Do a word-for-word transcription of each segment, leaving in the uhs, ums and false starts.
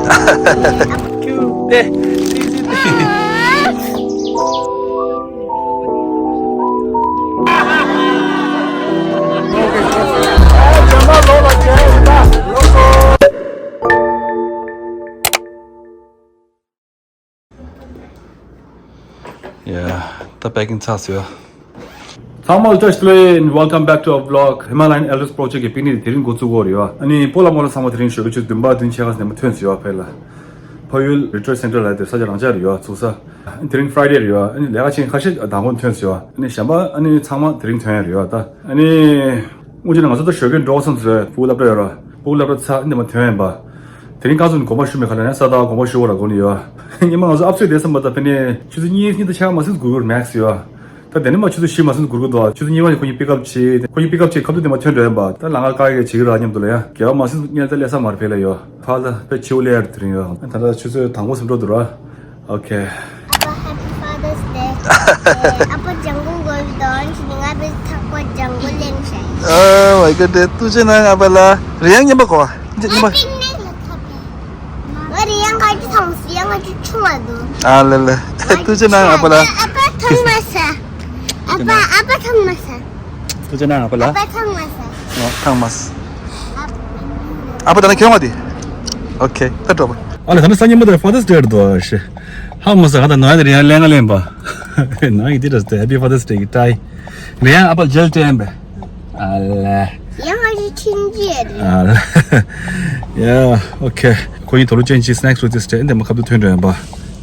Cute. Yeah, ད་པེ་ཀིང་ཚར་སོང་། ཚང་མ་ལ་བཀྲ་ཤིས་བདེ་ལེགས། Welcome back to our vlog. Himalayan Elders Project གི་པིག་ནིག་དེ་རིང་འགོ་བཙུགས་ཀྱི་ཡོད་རེད་ཡ། ཨ་ནི་སྤོ་ལགས་རྨོ་ལགས་ཚང་མ་དེ་རིང་ཞོགས་ཀས་ཆུ་ཚོད་བདུན་པ་བདུན་ཕྱེད་ཀ་ཙམ་ནས་མར་ཐོན་སོང་ཡ། ཕ་ཡུལ་Retreat Center ལབ་དེ་ས་ཆ་རང་འཇགས་རེད་ཡ། ཚུགས་ས། དེ་རིང་Friday རེད་ཡ། ཨ་ནི་ལས་ཀ་བྱེད་མཁན་ཁ་ཤས་མདང་དགོང་ཐོན་སོང་ཡ། ཨ་ནི་གཞན་པ་ཨ་ནི་ཚང་མ་དེ་རིང་ཐོན་ཡ་རེད་ཡ། ད་ཨ་ནི་དངོས་གཞི་ནས་ང་ཚོ་ད་ཞོགས་ཀས་འགྲོ་བསམ་སོང་། སྤོ་ལགས་སློབ་གྲྭ་ཡོད་ར། སྤོ་ལགས་སློབ་གྲྭ་ཚར་ཨ་ནི་མར་ཐོན་ཡིན་པ། དེ་རིང་རྐང་བཙུགས་ནས་དགོངས་པ་ཞུ་མེད། ཁ་ལ་ནས་ས་ད་དགོངས་པ་ཞུ་བ་ལ་དགོངས་ནས་ཡོད། ཉི་མ་ང་ཚོ་ཨབ་སེ་བསྡད་བསམ་པ་ད་ཕན་ནས་ཆུ་ཚོད་གཉིས་གཉིས་དང་ཕྱེད་ཀ་མ་ཟིན་འགོར་གི་རེད་max ཡོད། ད་དེ་ནས་མར་ཆུ་ཚོད་བཞི་མ་ཟིན་འགོར་གི་འདུག་ཆུ་ཚོད་གཉིས་པ་ནས་ཁོ་གཉིས་pick up བྱེད། ཁོ་གཉིས་pick up བྱེད་ཁ་ཐུག་དེ་མར་ཐོན་འགྲོ་ཡིན་པ། ད་ལམ་ཁ་དཀའ་ལས་བྱེད་ཀྱི་རེད་སྙམ་དུ་ལ་ཡ། དགེ་བ་མ་ཟིན་སྔོན་ལ་ད་སླེབས་ས་མ་རེད་ཕ་ཡུལ་ལ་ཡ། ཕ་ལ་དཔེ་ཕྱི་པོ་སླེབས་ཡ་རེད་དེ་རིང་ཡོད། ད་ལྟ་ཆུ་ཚོད་དང་པོ་ཟིན་འགྲོ་འདུག་ར། Okay. ཨ་ཕ་Happy Father's Day. ཨ་ཕ་ལྗང་གུ་གོན་དོན་ཞིག་ང་བས་ཐག་པ་ལྗང་གུ་ལེན་ཤག Oh my God. ཐུགས་རྗེ་གནང་ཨ་ཕ་ལགས། རེད་ཡ་མཉམ་པ་གོ། མཉམ་པ། ང་རེད་ཡ། ང་ཅི་ཐང་སི་ཡ། ང་ཅི་ཆུང་བ་འདུག་ཨ་ལེ་ལེ། ཐུགས་རྗེ་གནང་ཨ་ཕ་ལགས། ཨ་ཕ་ཐང་མ་ས། ཨ་ཕ་ཨ་ཕ་ཐང་མ་ས། ཐུགས་རྗེ་གནང་ཨ་ཕ་ལགས། ཨ་ཕ་ཐང་མ་ས། ཨོ་ཐང་མ་ས། ཨ་ཕ་ད་ནི་ཁྱོད་ང་དེ། Okay. ད་འགྲོ་པ། ཨ་ལེ་ད་ནི་སང་ཉིན་མོ་དེ་Father's Day རེད་དོ་ཤེ། ཧ་མ་ས་ག་ད་ནང་ཡ་དེ་རེད་ཡ། ལས་ང་ལེན་པ། ནང་ཡི་དེ་རེད་དེ་Happy Father's Day གི་ཏྲའི། རེད་ཡ། ཨ་ཕ་ལ་ཇེལ་སྤྲད་ཡིན་པས། ཨ་ལེ། ཡང་ཨ་ཞེ་ཁྱིམ་རྒྱུད་རེད། ཨ་ལེ། Yeah, okay. ཁོ་གཉིས་དོ་ལོ་ཅན་གྱི་སི་ནེག་སི་རོ་ཏིས་སྤྲད་འདི་མ་ཁབ་ཏུ་ཐོན་འགྲོ་ཡིན་པ།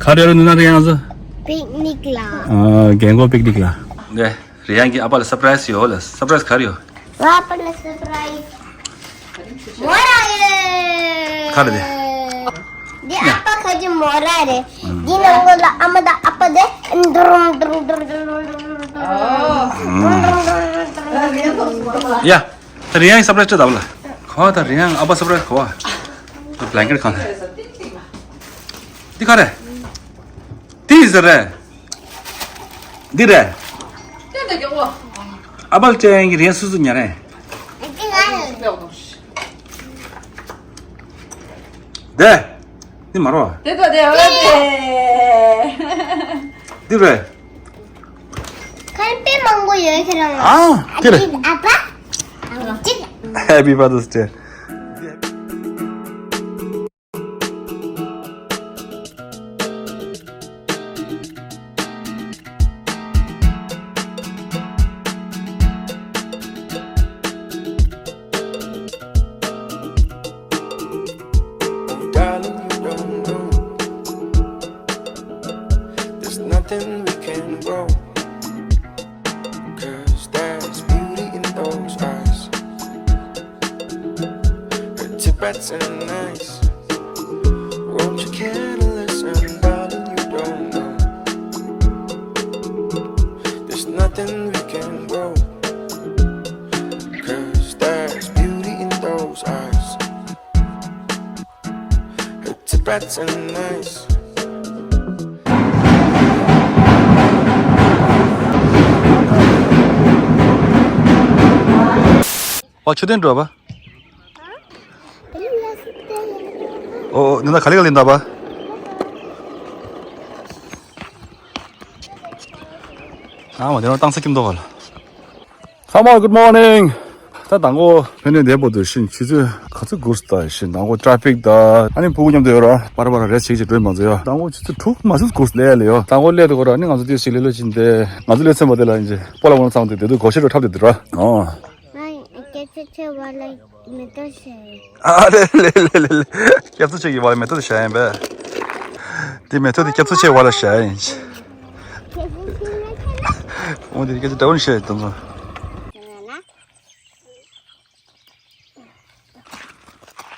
ག་རེ་རེད་ནུ་ན་རེད་ཡང་ཟ། པིག་ནིག་ལ། ཨ་རྒན་གོག་པིག་ནིག་ལ། འདི་རེད་ཡང་གི་ཨ་ཕ་ལ་སར་པ་རའི་སི་ཡོད་ལ། སར་པ་རའི་སི་ག་རེ་ཡོད། ང་ཨ་ཕ་ལ་སར་པ་རའི་སི་མོ་ར་ཡོད། ག་རེ་རེད། འདི་ཨ་ཕ་ཁ་ཅིག་མོ་ར་རེད། འདི་ནང་ལོགས་ལ་ཨ་མ་དང་ཨ་ཕ་དེ་འདུར་འདུར་འདུར་འདུར་འདུར་འདུར་འདུར་འདུར། ཡ། ད་རེ་ཡང་སར་པ་རའི་སི་སྤྲད་ད་བ་ལ། ག་བ་ད་རེ་ཡང་ཨ་ཕ་སར་པ་རའི་སི་ག་བ། ད་བྷི་ལན་ཀེཊ་གང་ལ། འདི་ག་རེད། འདི་ཟེར་རེད། འདི་རེད། ཨ་ཕ་ལ་སྤྲད་ཡང་གི་རེད་སུ་སུ་ཉར་རེད། དེ། འདི་མ་རོ། དེ་ད་དེ་ཨ་དེ། འདི་རེད། ཁར་པེ་མང་པོ་ཡོད་ཁྱེད་རང་ལ། ཨ་དེ་རེད། ཨ་ཕ། གཅིག Happy Father's Day. Oh, darling, you don't know. There's nothing we can grow. 'Cause there's beauty in those eyes. Her Tibetan eyes. Won't you care to listen, darling? You don't know. There's nothing we can grow. 'Cause there's beauty in those eyes. Her Tibetan eyes. ཨོ་མཆོད་རྟེན་འགྲོ་བ། ཨོ་ཨོ་ནི་ན་ག་ལེ་ག་ལེ་འདའ་བ། ཨ་མ་དེ་ནོ་བཏང་ས་ཁྱིམ་ཐོག་ག་ལ། ཚང་མ་good morning. ད་དང་པོ་ཕན་ནས་འདས་པོ་དུ་ཤིན་ཆུ་ཚོད་ག་ཚོད་འགོར་སྟ་ཤིན། དང་པོ་ཊ་ཕིག་ད་ཨ་ནི་ཕྲུ་གུ་མཉམ་དུ་ཡོད་ར་པར་པར་རེས་བྱེད་ཀྱི་འགྲོ་མ་ཚོ་ཡོད། དང་པོ་ཆུ་ཚོད་དྲུག་མ་ཟིན་འགོར་ལས་ལས་ཡོད། དང་པོ་སླེབས་དུ་གོ་ར་ཨ་ནི་ང་ཚོ་དེ་ཞིག་ལས་ལོ་ཕྱིན་ཏེ་ང་ཚོ་སླེབས་ཚན་པ་དེ་ལ་ཡིན་ཅེ་སྤོ་ལ་ངོ་ཚང་དེ་དེ་དུ་གོ་ཤེས་རོ་འཁྲབ་དེ་དུ་ར་ཨོ། སྐད་ཆ་ཆེ་བ་ལ་མེ་ཏོག་བྱས། ཨ་ལེ་ལེ་ལེ་ལེ་ལེ། སྐྱབས་གཙོ་ཆེ་གི་བ་ལ་མེ་ཏོག་བྱས་ཡིན་པས། དེ་མེ་ཏོག་དེ་སྐྱབས་གཙོ་ཆེ་བ་ལ་བྱས་ཡིན། འོ་དེ་སྐད་ཆ་འདྲ་བོ་ནི་བཤད་ཡོད་དམ་སོང་།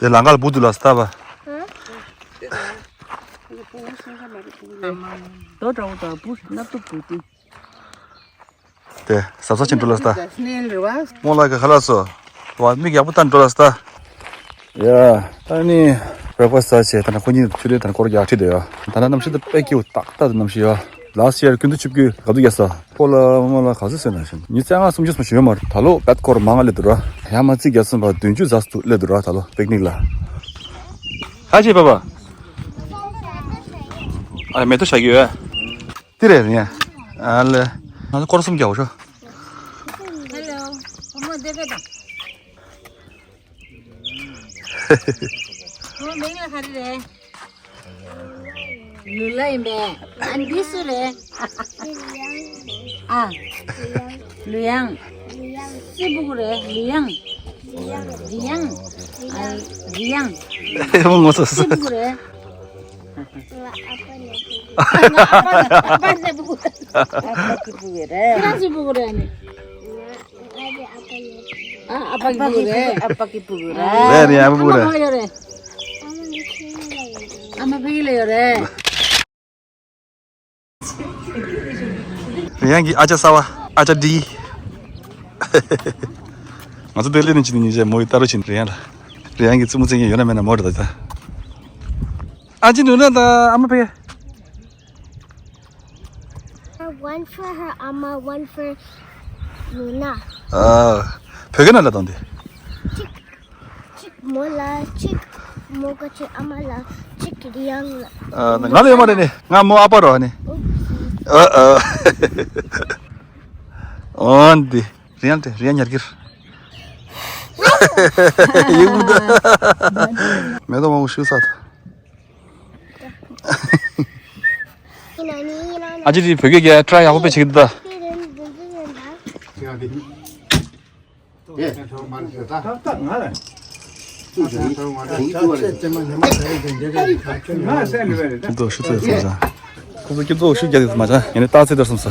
དེ་ལང་ཀ་ལ་བུ་དུ་ལ་སྟ་བ། རྡོ་འདྲ་བོ་དང་བུ་སྣབས་ཏོ་བུ་དུ། དེ་ཟབ་ས་ཆེན་འགྲོ་ལ་སྟ། མོ་ལ་ག་ཁ་ལ་སོ། བ་མིག་ཡག་པོ་ལྟ་འགྲོ་ལ་སྟ། ཡ། ད་ནི་བེག་ཕ་སི་ཊི་ཟ་བྱས་ད་ནི་ཁོ་གཉིས་ཆུ་ལེ་ད་ནི་སྐོར་རྒྱག་ཁྲིད་དེ་ཡོད། ད་ནི་གནམ་གཤིས་ད་དཔེ་སྐྱིད་པོ་ཏག་ཏག་ཏུ་གནམ་གཤིས་ཡོད། ལ་སི་ཡར་ཀུན་ཏུ་ཆིབས་ཀྱི་ག་དུ་རྒྱག་ས། ཁོ་ལ་མོ་ལ་ག་ཚོད་ཟེར་ན་ཞིང་ཉི་ཚེ་ལྔ་སུམ་ཅུ་སོང་ཞིག་ཡོད་མ་རེད། ད་ལོ་བད་སྐོར་མང་ང་སླེབས་འདུག་ར། ཡ་མ་རྩིས་བརྒྱ་སོང་བ་བདུན་ཅུ་ཟ་སུ་སླེབས་འདུག་ར་ད་ལོ་པིག་ནིག་ལ། ཧ་ཅེ་པ་པ། ཨ་མེ་ཏོག་བཞག་གི་ཡོད། དེ་རེད་ཡ། ཨ་ལེ། ང་ཚོ་སྐོར་གསུམ་རྒྱག་འོ་ཤོ། ཧེ་ལོ། བུ་མོ་བསྡད་པས་དང་། བུ་མོ་མིང་ལ་ག་རེ་རེད། ལུ་ལ་ཡིན་པས། ཨ་འདི་སུ་རེད། ཨ། ལུ་ཡང་། སུའི་སྤུ་གུ་རེད། ལུ་ཡང་། ལི་ཡང་། ཨ། ལི་ཡང་། ཨེ་མོ་ངོ་ཚ་སུའི་སུ། སྤུ་གུ་རེད། ང་ཨ་ཕ་ནས་སྤུ་གུ། ང་ཨ་ཕ་ནས་ཨ་ཕ་ནས་སྤུ་གུ། ཨ་ཕ་གི་སྤུ་གུ་རེད། ཁྱེད་རང་སུའི་སྤུ་གུ་རེད་ནི། ང་ཨ་ཕ་གི་སྤུ་གུ་རེད། ཨ་ཕ་གི་སྤུ་གུ་རེད། རེད་རེད། ཨ་ཕ་སྤུ་གུ་རེད། ཨ་མ་ག་ལ་ཡོད་རེད། ཨ་མ་ཕ་གི་ལ་ཡོད་རེད། རེ་ཡང་གི་ཨ་ཅག་གསར་པ། ཨ་ཅག་འདི། ང་ཚོ་དེ་ལས་ནས་ཅི་ནས་ཉིན་བྱས་མོ་ཡི་ལྟ་རོགས་བྱེད། རེ་ཡང་ལ། རེ་ཡང་གི་བཙུན་མོ་བཙན་གྱི་ཡོད་ན་མེད་ན་མོ་རེད་ད་ད། ཨ་ཅི་ནུ་ན་ད་ཨ་མ་ཕེ། One for her, Amma, one for Nuna. ཨ། བོད་སྐད་ནང་ལ་དང་དེ། གཅིག་མོ་ལ་གཅིག་མོ་ག་གཅིག་ཨ་མ་ལ་གཅིག་རི་ཡང་ལ། ཨ། ང་ལ་ཡོད་མ་རེད་ནི། ང་མོ་ཨ་ཕ་རོ་ནི། ཨ་ཨ། འོན་ཏེ་རི་ཡང་དེ་རི་ཡང་ཉར་གིར། ཡིག་མུ་ད། མེ་ཏོག་མང་པོ་ཤུ་ས་ད། ཨ་ཅེ་དེ་བོད་སྐད་རྒྱག་ཊ་རའི་ཡག་པོ་དཔེ་བྱེད་ཀྱི་འདུག་ད། ཁྱེད་ཚོ་ཤུ་ཚོད་སོང་ཙང་། ཁོང་ཚོ་ཁྱེད་ཚོ་ཤུ་རྒྱག་གི་མ་ཅང་ཡིན་ནའི་རྟགས་ཚད་དེར་སོང་ས།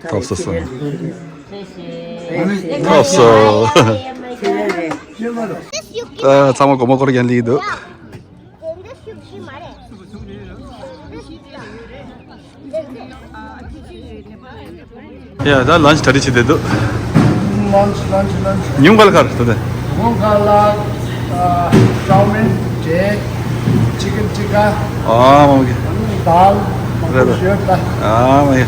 ཐོབ་སོང་སོང་། ཐོབ་སོང་། ད་ཚང་མ་སྒོར་མོ་སྐོར་རྒྱག་ལི་འདུག་ཡ། ད་ལན་ཆི་གྲ་སྒྲིག་བྱེད་བསྡད་འདུག་ལན་ཆི་ལན་ཆི་ལན་ཆི། ཉིན་ག་ལ་ག་རེ་ད་དེ། ཉིན་ག་ལ་ཅའོ་མིན། ཅེ། ཅི་ཀན་ཊི་ཀ་ཨ་མ་གི། དཱལ། རེད་ད། ཞོད་ད། ཨ་མ་གི།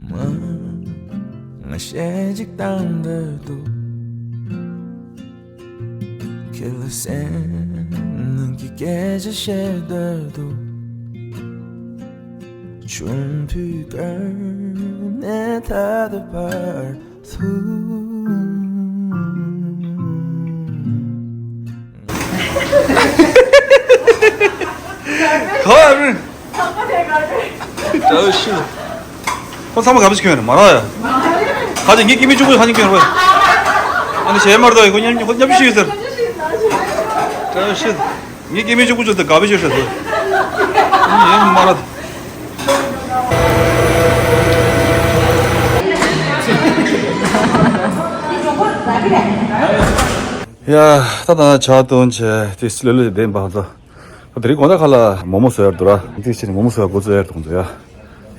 མ། ང་གཞས་གཅིག་བཏང་འདོད་འདུག་ཁྱེད་ལ་སེམས་ནང་གི་སྐད་ཆ་བཤད་འདོད་འདུག་ཆུང་དུས་ཀ་ནས་ད་ལྟ་བར་དུ། ག་བ་རུ། ད་ཤི། ཁོ་ཚང་མ་ག་བ་ཞིག་གྱོན་རེད་མ་ར་ཡ། ཁ་ཅིག་ངའི་སྐྱེ་དམན་གཅིག་པུ་ཁ་ཅིག་གྱོན་རེད། ཨ་ནི་བྱས་མ་རེད་ད། ཁོ་མཉམ་ཁོ་མཉམ་ཤི་ཡོད་ཟེར། ད་ཤི། ངའི་སྐྱེ་དམན་གཅིག་པུ་ཅོ་ད་ག་བ་ཤི་ཤི་ཟེར། ཡིན་མ་ར། ཡ། ད་ད་ཆ་སྟོན་བྱས་དེ་སི་ལོ་ལོ་བདེན་པ་ཚོ། ད་དེ་རིང་དགོང་དག་ཁ་ལ་མོག་མོག་བཟོ་ཡར་འདུག་ར། དེ་ཕྱིར་མོག་མོག་བཟོ་ཡར་འགོ་བཙུགས་ཡར་འདུག་ཁོང་ཚོ་ཡ།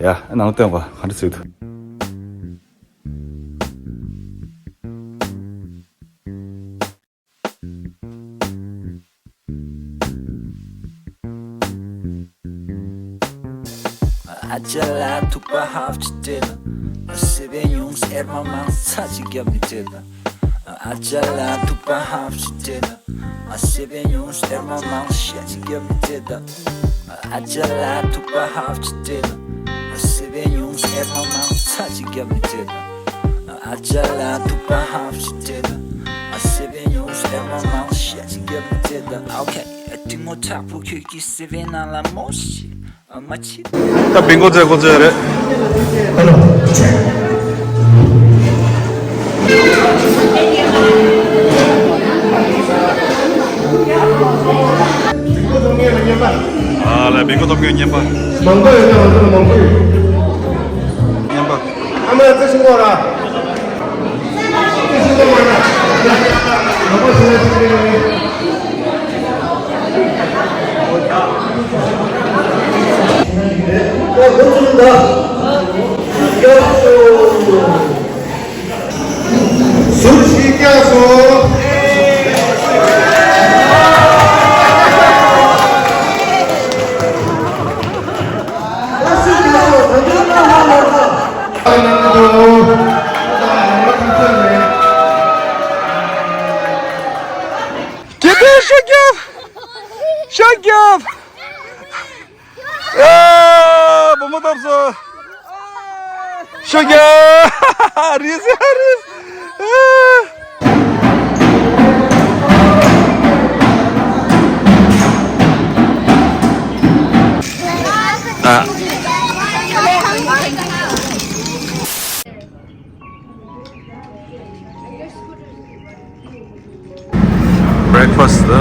ཡ། ཨ་ནང་ལ་སྟོན་པ་ག་འདྲ་བཟོས་འདུག་ཨ་ཅག་ལགས་ཐུག་པ་ཧབ་ཅིག་སྤྲད་ན། ཨ་སེ་བན་ཉུང་ཟེར་མ་མང་ཚ་ཅིག་རྒྱབ་ནས་སྤྲད་ན། ཨ་ཅག་ལགས་ཐུག་པ་ཧབ་ཅིག་སྤྲད་ན། ཨ་སེ་བན་ཉུང་ཟེར་མ་མང་ཤ་ཅིག་རྒྱབ་ནས་སྤྲད་ད། ཨ་ཅག་ལགས་ཐུག་པ་ཧབ་ཅིག་སྤྲད་ན། ཨ་སེ་བན་ཉུང་ཟེར་མ་མང་ཚ་ཅིག་རྒྱབ་ནས་སྤྲད་ད། ཨ་ཅག་ལགས་ཐུག་པ་ཧབ་ཅིག་སྤྲད་ན། ཨ་སེ་བན་ཉུང་ཟེར་མ་མང་ཤ་ཅིག་རྒྱབ་ནས་སྤྲད་ད། ཨོ་ཁེ། ཨ་ཏི་མོ་དྲག་པོ་ཁྱོད་ཀྱི་སེ་བན་ནང་ལ་མོ་ཤི། ད་བེང་གོ་ཚོད་གོ་ཚོད་རེད། ཧེ་ལོ། ཨ་ལ་བེང་གོ་ཐོབ་མཁན་རྔན་པ། མང་པོ་ཡོད་ན་ང་ཚོ་ལ་མང་པོ་ཡོད། རྔན་པ། ཨ་མ་ལ་བརྩེ་ཞིང་སྐོར་ར། བརྩེ་ཞིང་སྐོར་མ་ན། མང་པོ་ཞིག་ལ་ཞིག་རེད། ཤོག་རྒྱབ། ཤོག་རྒྱབ། ཨ། བུ་མོ་ཐོབ་སོང་། ཤོག་རྒྱབ། རེད་ཟེར་རེད། ཨ། Breakfast ད།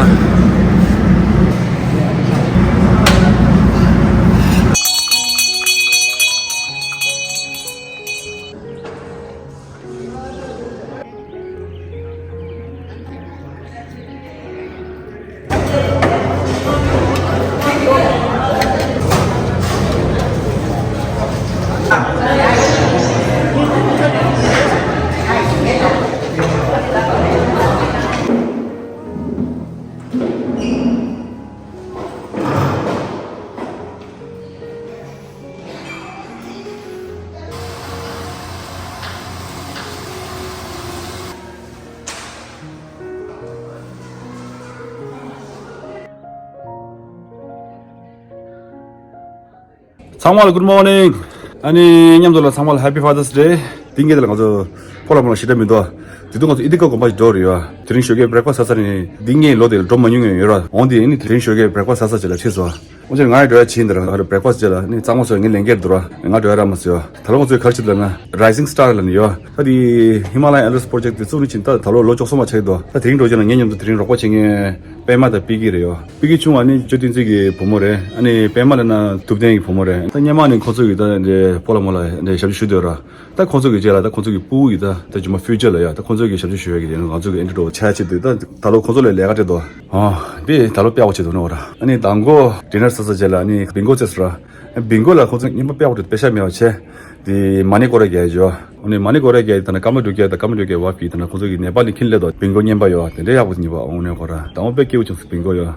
ཚང་མ་ལ་good morning། ཨ་ནི་མཉམ་དུ་ལ་ཚང་མ་ལ Happy Father's Day། དེ་རིང་ང་ཚོ་ཕོ་ལ་མོ་ལ་ཞེ་དྲག་མི་འདུག་དེ་དུས་ང་ཚོ་ཨི་ཏི་ཀ་དགོན་པ་ཞིག་འགྲོ་རེད་ཡ། དེ་རིང་ཞོགས་ཀས་breakfast ཟ་ས་ནི་འདི་ངའི་ལོ་དེ་ལ་འགྲོ་མ་མྱོང་ཡོད་ར། འོང་དེ་ཨ་ནི་དེ་རིང་ཞོགས་ཀས་breakfast ཟ་ས་ཅིག་ལ་ཁྲིད་སོང་། འོན་ཀྱང་ང་ཡི་འགྲོ་ཡ་ཕྱིན་དེ་ར་breakfast ཅིག་ལ་ནི་གཙང་མ་སོང་ངའི་ལས་འགན་འདུག་ར། ང་འགྲོ་ཡ་ར་མ་སོང་ཡ། ད་ལོ་ང་ཚོའི་ག་རེ་བྱེད་འདུག་ལབ་ན་Rising Star ལབ་ནི་ཡོད། ད་དེ་Himalayan Elders Project དེ་བཙུགས་ནི་ཕྱིན་ད་ད་ལོ་ལོ་བཅུ་གསུམ་པ་ཆགས་འདུག་ད་དེ་རིང་འགྲོ་རྒྱུ་ན་ངའི་མཉམ་དུ་དེ་རིང་རོགས་པ་བྱེད་མཁན་པད་མ་དང་པི་ཀི་རེད་ཡོད། པི་ཀི་ཆུང་བ་ནི་ཇོ་བསྟན་འཛིན་གྱི་བུ་མོ་རེད། ཨ་ནི་པད་མ་ལབ་ན་ཐུབ་བསྟན་གྱི་བུ་མོ་རེད། ད་སྔོན་མ་ནས་ཁོ་ཚོ་གི་ད་འདི་ཕོ་ལ་མོ་ལ་འདི་ཞབས་ཕྱི་ཞུ་འདོད་ར། ད་ཁོ་ཚོ་གི་རྗེས་ལ་ད་ཁོ་ཚོ་གི་སྤུ་གུ་གི་ད་ད་རྗེས་མ་future ལ་ཡ་ད་ཁོ་ཚོ་གི་ཞབས་ཕྱི་ཞུ་ཡ་གི་དེ་ང་ཚོ་གི་ཨེ་འདྲ་འགྲོ་བ་ཆ་ཆེད་དུ་ད་ད་ལོ་ཁོ་ཚོ་ལ་ལས་ཀ་སྤྲད་དོ། ཨ་དེ་ད་ལོ་དཔེ་ཡག་པོ་བྱེད་དོ་ནོ་ར། ཨ་ནི་མདང་དགོང་dinner ཟ་ས་རྗེས་ལ་ཨ་ནི་བིང་གོ་རྩེས་སོ་ར། བིང་གོ་ལ་ཁོ་ཚོ་རྔན་པ་དཔེ་ཡག་པོ་འདུག་དཔེ་ཤ་མེད་པ་བྱས། དེ་མ་ཎི་སྐོར་ར་རྒྱག་ཡ་ཅོ། ཨ་ནི་མ་ཎི་སྐོར་ར་རྒྱག་ཡ་དང་ན་ཀརྨ་སྒྲུབ་རྒྱག་ཡ་དང་ཀརྨ་སྒྲུབ་རྒྱག་ཡ་བ་ཕི་དང་ན་ཁོ་ཚོ་གི་ནེ་པ་ལི་ཁྱིམ་ལས་དོ་བིང་གོ་རྔན་པ་ཡོད་དེ་འདྲ་ཡག་པོ་ཉིད་པ་འོང་ནས་ཁོ་ར་དང་པོ་དཔེ་སྐྱིད་པོ་བྱུང་སོང་བིང་གོ་ཡོད།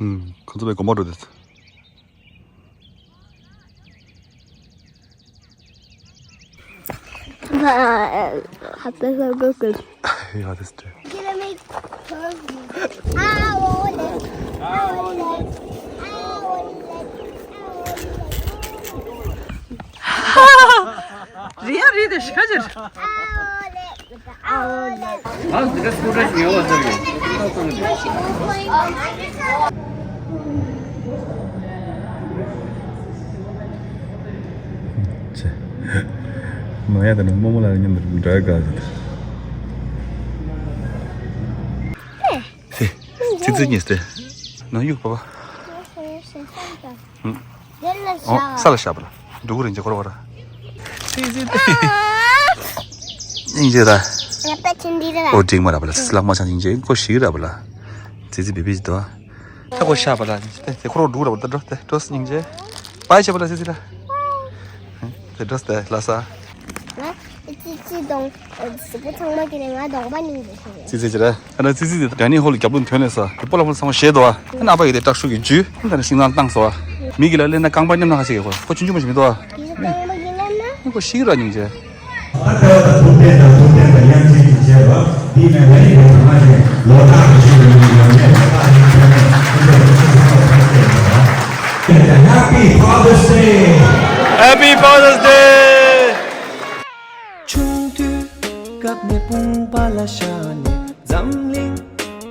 ཧུམ། ཁོ་ཚོ་བའི་དགོན་པ་འགྲོ་དེ། Happy birthday. Ja, das ist der. རེད་ཡ་རེད་དེ་ཤ་ཅིག་ནོ་ཡ་དང་རྨོ་མོ་ལ་མཉམ་དུ་འགྲོ་ཡ་དགའ་ཟེར། ཙི་ཙི་གཉིས་ཏེ། ནོ་ཡུག་པ་པ། ཨོ། ས་ལ་བཞག་པ་ལ། འབྲུ་གུ་རིན་ཆེན་འཁོར་བ་ར། ཙི་ཙི་ཏེ། སྙིང་རྗེ་ར། ཨོ་འགྲིག་མ་ར་པ་ལ་སི་ལག་མ་ཆང་སྙིང་རྗེ་ཁོ་ཞིག་ར་པ་ལ། ཙི་ཙི་བི་བི་ཞིག་ཏོ། ད་ཁོ་ཤ་པ་ལ་ཏེ་ཏེ་ཁོ་རོ་འབྲུ་གུ་ར་པ་ལ་ད་འགྲོ་ཏེ་འགྲོ་སྙིང་རྗེ། པའི་ཆེ་པ་ལ་ཙི་ཙི་ལ། ཏེ་འགྲོ་ཏེ་ལ་ས། ཙི་ཙི་དང་། ཙི་ཙི་ཚང་མ་གི་ནས་ང་གདོང་པ་སྙིང་རྗེ་ཞིག་རེད། ཙི་ཙི་ཅི་རེད། ཨ་ན་ཙི་ཙི་དེ་ཌེ་ནི་ཧོལ་གྱི་རྒྱབ་ལོགས་ཐོན་ནས་ས་དེ་སྤོ་ལགས་སྤོ་ལགས་ཚང་མ་བཞེས་འདུག་ཨ། ཨ་ན་ཨ་ཕ་གི་དེ་སྐྲག་ཤུགས་ཀྱི་འཇུས་ཨ་ད་ནི་ཤིང་ནང་བཏང་སོ་ཨ། མི་གི་ལ་ལེན་ན་རྐང་པ་མཉམ་ན་ཁ་ཤས་ཀྱི་ཁོ་ཁོ་ཆུང་ཆུང་མ་ཞིག་མི་འདུག་ཨ། ཁོ་ཤི་གི་ར་སྙིང་རྗེ། ད་ལྟ་བ་དང་ཐུབ་བསྟན་དང་ཐུབ་བསྟན་དང་དབྱངས་ཅན་གྱི་རྗེས་ལ་འདི་ནས་ལས་ཡིན་ཚང་མ་ཞིག་ལོ་རྟག་ཏུ་ཞིག་ལ་ཡོད་ཡོད་ནས་ལོ་རྟག་ཡིན་ཚང་མས་ཁོ་ཚོ་ཁོ་ཚོ་ཚང་མ་ཕར་སྐྱེལ་དགོས། Happy Father's Day! Happy Father's Day! ཆུང་དུས་སྐབས་ནས་དཔུང་པ་ལ་བཞག་ནས་འཛམ་གླིང་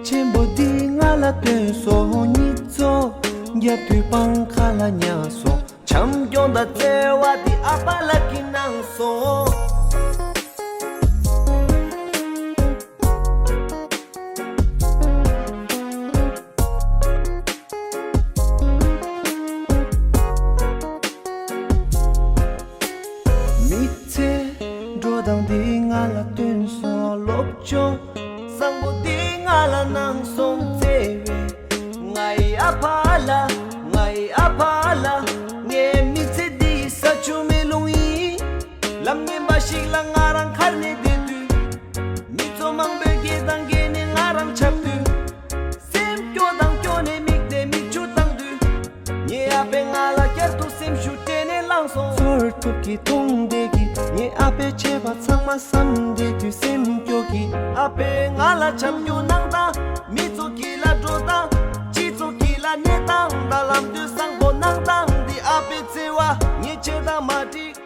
ཆེན་པོ་འདི་ང་ལ་སྟོན་སོང་། གཉིད་ཚོ་རྒྱབ་དུས་པང་ཁ་ལ་ཉལ་སོང་། བྱམས་སྐྱོང་དང་བརྩེ་བ་འདི་ཨ་ཕ་ལགས་ཀྱིས་གནང་སོང་། མི་ཚེ་འགྲོ་སྟངས་འདི་ང་ལ་སྟོན་སོང་། སློབ་སྦྱོང་བཟང་པོ་འདི་ང་ལ་གནང་སོང་། བརྩེ་བའི་ང་ཡི་ཨ་ཕ་ལགས། ང་ཡི་ཨ་ཕ་ལགས། ངའི་མི་ཚེ་འདི་ས་ཆུ་མེ་རླུང་ཡིན། ལམ་ངན་པ་ཞིག་ལ་ང་རང་ཁར་ནས་བསྡད་དུས། མི་ཚོགས་མང་པོས་སྐད་དང་སྐད་ནས་ང་རང་ཆགས་དུས། སེམས་སྐྱོ་དང་སྐྱོ་ནས་མིག་ནས་མིག་ཆུ་བཏང་དུས། ངའི་ཨ་ཕས་ང་ལ་བསྐྱར་དུ་སེམས་ཤུགས་སྤྲད་ནས་བླངས་སོང་། ཚོར་ཐུབ་ཀྱི་མཐོང་བསྡད་ཀྱི་ངའི་ཨ་ཕའི་བྱས་པ་ཚང་མ་བསམ་བསྡད་དུས། སེམས་སྐྱོ་གི་ཨ་ཕས་ང་ལ་བྱམས་སྐྱོང་གནང་དང་། མི་ཚོགས་ཀྱི་ལ་ ལམ་དུས་བཟང་པོ་གནང་སྟངས་འདི་ཨ་པའི་བརྩེ་བ་ཉེས་ཆད་དང་མ་འགྲིག་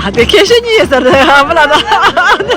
ཨ་དེ་ཁྱེད་ཤེས་ཉིད་ཡོད་ས་རེད། ཨ་མ་ལ་ད། དེ་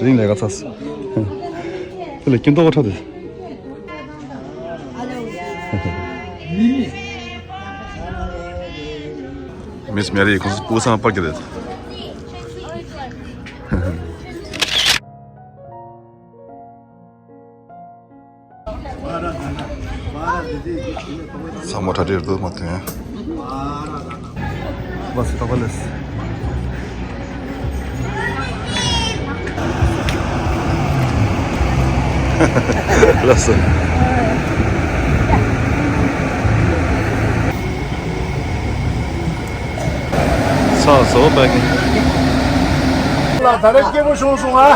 རིང་ལས་ཀ་ཚར་སོང་། དེ་ལ་སྐྱིད་མདོག་ཁ་ཁྲ་དེ། མིས་མེ་རི་ཁོང་ཚོ་སྤུ་གུ་ཚང་མ་པར་གྱི་རེད། ཚང་མ་གྲ་སྒྲིག་འདུག་མ་ཐོན། བ་སི་ཏོ་བ་ལེས། ལགས་སོ། ཚ་བཟོ་པ་གི། ལ་ད་རེས་སྐྱིད་པོ་བྱུང་སོང་ཨ།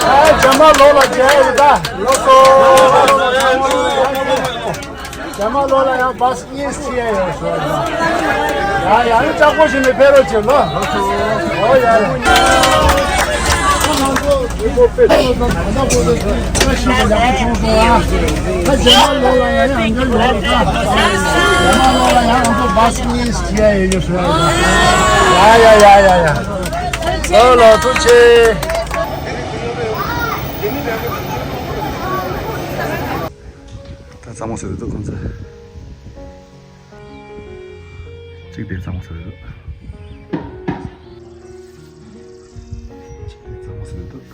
ཨ་རྗེས་མ་ལོག་ལ་མཇལ་ཡོད་ད། ལགས་སོ། རྗེས་མ་ལོག་ལ་ཡང་བ་སི་གཉིས་ཅི་ཡ་ཡོད་ཟེར་བ། ཡ་ཡ་ནི་ལྕགས་པོ་ཞིག་ནས་ཕེབས་རོགས་བྱེད་ལོ། ཨོ་ཡ་ཡ། ད་རྗེས་མ་ལོག་ལ་ཡང་ཡང་འདྲ་ཡོད་རེད་ད། རྗེས་མ་ལོག་ལ་ཡང་ང་ཚོ་བ་སི་གཉིས་ཅི་ཡ་ཡོད་ཟེར་བ། ཡ་ཡ་ཡ་ཡ་ཡ། ལོ་ལོ་ཐུགས་རྗེ་ཆེ། ད་གཙང་མ་བཟོས་འདུག་ཁོང་ཚོ། གཅིག་དེ་གཙང་མ་བཟོས་འདུག་གཅིག་དེ་གཙང་མ་བཟོས་འདུག་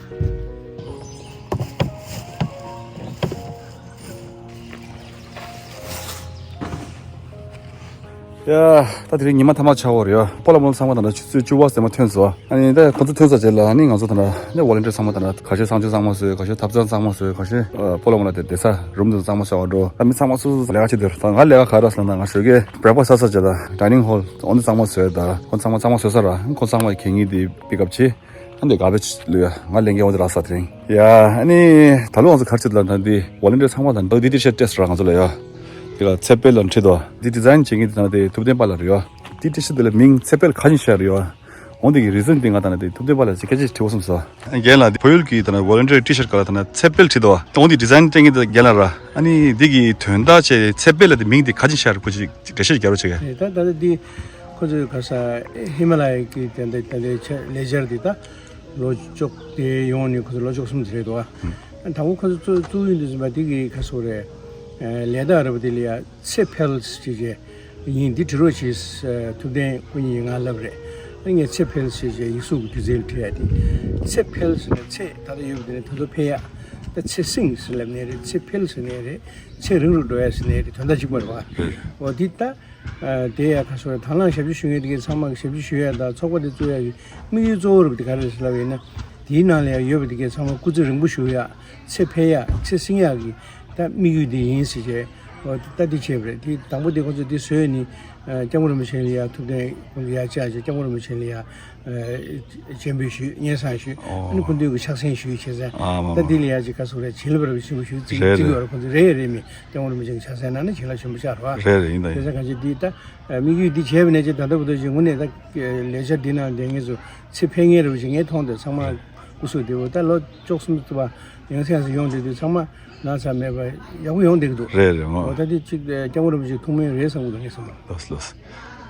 ཡ། ད་དེ་རིང་ཉི་མ་ཐ་མ་ཆགས་ཡོད་རེད་ཡ། སྤོ་ལོ་མོ་ཚང་མ་དང་ཆུ་ཚོད་བཅུ་པ་ཟེར་མ་ཐོན་སོང་། ཨ་ནི་ད་ཁོ་ཚོ་ཐོན་ས་རྗེས་ལ་ཨ་ནི་ང་ཚོ་ད་ནི་ཝོ་ལན་ཊི་ཡར་ཚང་མ་ད་ནི་ཁ་ཤས་གསང་སྤྱོད་གཙང་མ་བཟོས། ཁ་ཤས་ཐབ་ཚང་གཙང་མ་བཟོས། ཁ་ཤས་ཨ་སྤོ་ལོ་མོ་ལ་དེ་བསྡད་ས་རུམ་དེ་གཙང་མ་བཟོས་པ་འགྲོ། ཨ་མི་ཚང་མ་སོ་སོ་ལས་ཀ་བྱེད་དུས་ད་ང་ལས་ཀ་ག་རེ་ཟེར་ན་ང་ཞོགས་ཀས་བྷེག་ཕ་སི་ཊི་ཟ་ས་བྱས་ད་ཌའི་ནིང་ཧོལ་འོ་འདི་གཙང་མ་བཟོས། ད་ཁོ་ཚང་མ་གཙང་མ་བཟོས་ཚར་ར། ཁོ་ཚང་མ་གད་སྙིགས་དེ་པིག་ཨབ་བྱས། ཨ་འདི་ག་བེ་ལུ་ཡ་ང་ལས་ཀ་འོ་འདི་རག་ས་དེ་རིང་ཡ། ཨ་ནི་ད་ལོ་ང་ཚོ་ག་རེ་བྱེད་ལབ་ན་འདི་ཝོ་ལན་ཊི་ཡར་ཚང་མ་ལ་འདི་ཊི་ཤར་ཊི་སི་ཊི་རག་ང་ཚོ་ལ་ཡ། འདི་ལ་ཚེ་འཕེལ་ལ་ཁྲིད་དོ། འདི་ཌི་ཛའིན་བྱེད་མཁན་དེ་ད་ནི་དེ་ཐུབ་བསྟན་པ་ལགས་རེད་ཡ། འདི་ཊི་ཤར་ཊི་འདི་ལ་མིང་ཚེ་འཕེལ་ག་ནས་ཤར་རེད་ཡ། འོ་འདི་གི་རི་ཛན་འདི་ང་ད་ནི་དེ་ཐུབ་བསྟན་པ་ལགས་ཀྱི་སྐད་ཆ་དྲི་བ་གསུངས་སོ། རྒན་ལགས་འདི་བོད་ཡུལ་གྱི་ད་ནི་ཝོ་ལན་ཊི་ཡར་ཊི་ཤར་ཊི་ག་ལ་ད་ནི་ཚེ་འཕེལ་ཁྲིད་དོ། འོ་འདི་ཌི་ཛའིན་སྤྲད་མཁན་དེ་རྒན་ལགས་ར། ཨ་ནི་འདི་གི་དོན་དག་ཆེ་ཚེ་འཕེལ་ལ་དེ་མིང་དེ་ག་ནས་ཤར་རེད་ཁོ་ཅིག་འགྲེལ་བཤད་རྒྱག་རོགས་བྱེད་ག། ད་ད་ད་འདི་ཁོ་ཚོས་ག་ས་ཧི་མ་ལ་ཡ་གི་དེ་འདྲ་དེ་འདྲའི་ཆ་ལེ་ཇར་འདི་ད། ལོ་བཅུ་དེ་ཡོང་ནས་ཁོ་ཚོ་ལོ་བཅུ་གསུམ་ཙམ་རེད་འདུག་ཨ། དང་པོ་ཁོ་ཚོ་བཙུགས་བཙུགས་ཡུན་དུ་ཟིན་པ་དེ་གི་ཁ་སོ་རེད། ལས་དག་རེད་པ། དེ་ལ་ཡ་ཚེ་འཕེལ་ཞེས་བྱས་ཡིན་འདི་བྲི་རོགས་བྱེད། ཐུབ་བསྟན་སྐུ་ཉིད་ང་ལབ་རེད། ཨ་ངས་ཚེ་འཕེལ་ཞེས་བྱས་ཡིག་གཟུགས་ཀྱི་ཌི་ཛའིན་བྲིས་ཡ་དེ། ཚེ་འཕེལ་ཟེར་ནས་ཚེ་ད་ལྟ་ཡོད་པ་དེ་ནས་ད་ལྟ་འཕེལ་ཡ། ད་ཚེ་སྲིང་ཟེར་ལབ་ནའི་རེད། ཚེ་འཕེལ་ཟེར་ནའི་རེད། ཚེ་རིང་རུ་འགྲོ་ཡ་ཟེར་ནའི་རེད། དོན་དག་གཅིག་པ་རེད་བ། འོ་འདི་ལྟ། དེ་ཡང་ཁ་སོ་དང་བླངས་ཞབས་ཕྱི་ཞུ་མཁན་དེ་གའི་ཚང་མ་གི་ཞབས་ཕྱི་ཞུ་ཡ་དང་ཚོགས་པ་དེ་བཙུགས་ཡ་གི་དམིགས་ཡུལ་གཙོ་བོ་རུ་དེ་ག་རེ་རེད་ལབ་ཡིན་ན། དེའི་ནང་ལ་ཡང་ཡོད་པ་དེ་གའི་ཚང་མ་སྐུ་ཚེ་རིང་པོ་བཞུགས་ཡ། ཚེ་འཕེལ་ཡ། ཚེ་སྲིང་ཡ་གི་ད་དམིགས་ཡུལ་དེ་ཡིན་ཟེར་བྱས། ཨོ་ད་འདི་བྱས་པ་རེད། དེ་དང་པོ་དེ་ཁོང་ཚོས་འདི་བཟོས་ནི་ཨ་སྐྱབས་མགོན་རིན་པོ་ཆེ་ལ་ཡ་ཐུགས་གཏན་ཁོང་ཚོ་ཡ་བཅར་བྱས་སྐྱབས་མགོན་རིན་པོ་ཆེ་ལ་ཡ་ཨ་སྤྱན་འབུལ་ཞུས། སྙན་སེང་ཞུས། ཨ་ནི་སྐུ་མདུན་གྱི་ཕྱག་འཚལ་ཞུས་བྱས་ཙང་། ཨ་མ་ད་མ་འདི་ལ་ཡ་ཅིག་ག་སོགས་རེད། བྱིན་རླབས་རབ་ཆེན་པོ་ཞུ་རྩིས་རེད་རྩིས་རེད། ཡོད་རེད། ཁོང་ཚོ་རེད་ཡ་རེད། མི་སྐྱབས་མགོན་རིན་པོ་ཆེ་གི་ཕྱག་འཚལ་གནང་ན་བྱིན་རླབས་ཆེན་པོ་ཤར་བ་རེད་རེད། ཡིན་ད་དེ་ཡིན། ཙང་གང་ཅི་འདི་ད་དམིགས་ཡུལ་འདི་བྱས་པ་ནས་ཅིག་ད་ལྟ་བར་དུ་ཅིག་དངོས་གནས་ད་ལས་འཆར་འདི་ནང་བསྡད་མཁན་ཚོ་ཚེ་འཕེལ་མཁན་རེད་པ་ཅིག་ངས་མཐོང་དུས་ཚང་མ་སྐུ་གཟུགས་བདེ་པོ། ད་ལོ་བཅུ་གསུམ་ཙམ་པ་ཡང་སེ་ཡང་སེ་ཡོང་བསྡད་དུས་ཚང་མ་ན་ཚ་མེད་པ་ཡག་པོ་ཡོང་བསྡད་ཀྱི་འདུག་རེད་རེད་མ། འོ་ད་དེ་ཅིག་སྐྱབས་མགོན་རིན་པོ་ཆེ་ཐུགས་སྨོན་རེད་བསམ་གྱི་འདུག་ངས་བསམ་པ། ལོས་ལོས།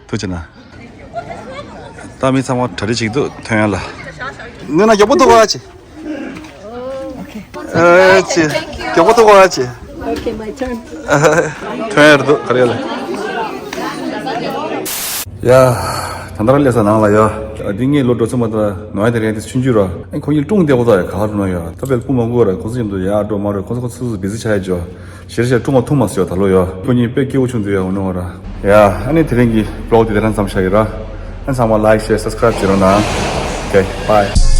ཐུགས་རྗེ་གནང་། ད་མི་ཚང་མ་གྲ་སྒྲིག་བྱེད་ཀྱི་འདུག་ཐོན་ཡ་ལ། ནུས་ན་མགྱོགས་པོ་ཐུག་ག་ཅི། ཨེ་ཅི། མགྱོགས་པོ་ཐུག་ག་ཅི། Okay, my turn. ཐོན་ཡ་རེད་འདུག་ག་རེ་ལ། ཡ། ད་ལྟ་རང་སླེབས་ས་ནང་ལ་ཡ། འདི་ངའི་ལོ་འགྲོ་ཚོད་མ་ད་ནོར་ཡ་དེ་རེད། དེ་ཆུང་ཆུང་ར། ཨ་ཁོ་གཉིས་ཀྲུང་བསྡད་ཁོ་ཚ་ཡ་ག་ལ་འགྲོ་ན་ཡ། ད་དཔེ་སྐུ་མ་སྐུ་ར་ཁོ་ཚོ་མཉམ་དུ་ཡ་འགྲོ་མ་འགྲོ་ཁོ་ཚོ་ཁོ་ཚོ་བི་ཟི་ཆགས་ཡ་ཇོ། ཞེར་ཞེར་ཀྲུང་བ་ཐུག་མ་སོང་ད་ལོ་ཡ། ཁོ་གཉིས་དཔེ་སྐྱིད་པོ་བྱུང་འདུག་ཡ། འོ་ནོ་ར། ཡ། ཨ་ནི་དེ་རིང་གི་བི་ལོག་དེ་དེ་རང་ཙམ་བཞག་གི་ར། ཨ་ཚང་མ་like, share, subscribe བྱེད་རོགས་གནང་། Okay, bye.